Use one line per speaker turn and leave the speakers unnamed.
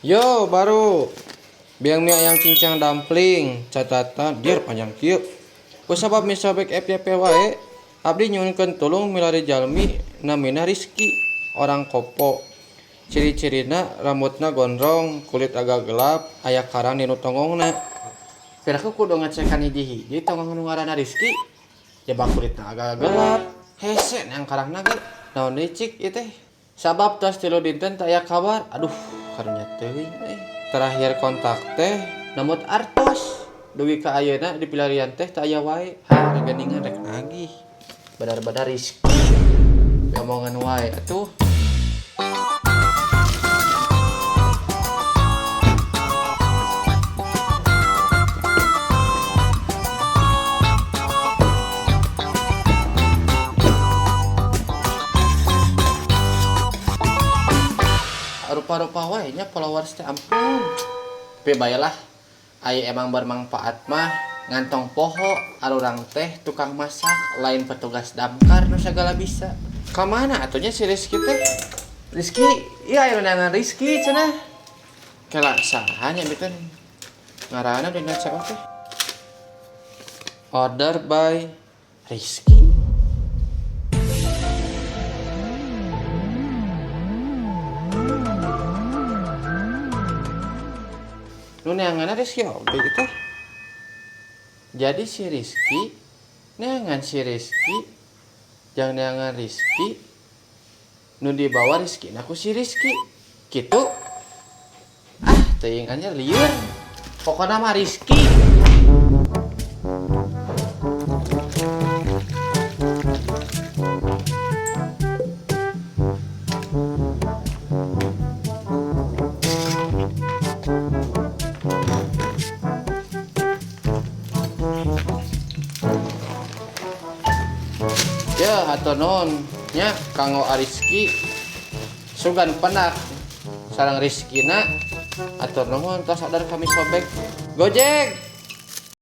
Yo, baru. Biang mie ayam cincang dumpling, catatan dir panjang kieu. Kusabab misobek FYP wae, abdi nyuhunkeun tulung milari jalmi namina Rizky, orang Kopo. Ciri-cirina rambutna gondrong, kulit agak gelap, aya karang dinu tonggongna. Piraku kudu ngecekan hiji-hiji tonggong nu ngaranna Rizky. Jaba kulitna agak gelap, hese yang karangna ge. Naon deui cik ieu teh? Sabab tos 3 dinten teu aya kabar. Aduh, karunya teuing euy. Terakhir kontak teh namut artos. Dugi ka ayeuna di pilarian teh teu aya wae. Ha, geuningan rek nagih. Badar-badar Rizky. Omongan wae atuh. Rupa-rupa wae nya followers teh ampun. Tapi baelah, ai emang bermanfaat mah ngantong poho arurang teh tukang masak lain petugas damkar nu sagala bisa. Ka mana atuh nya si Rizky teh? Rizky, iya aya neangan Rizky cenah. Kela saha nya beuteun? Ngaranna dina siapa teh? Order by Rizky. Nu neanganna Rizky oge gitu. Jadi si Rizky neangan si Rizky, jangan neangan Rizky, nu dibawa Rizky na ku si Rizky. Gitu. Ah, teuing anjir lieur. Pokona mah Rizky. Ya, hatur nuhun nya kanggo Rizky sugan penak sareng Rizkina hatur nuhun tos order kami sobek Gojek.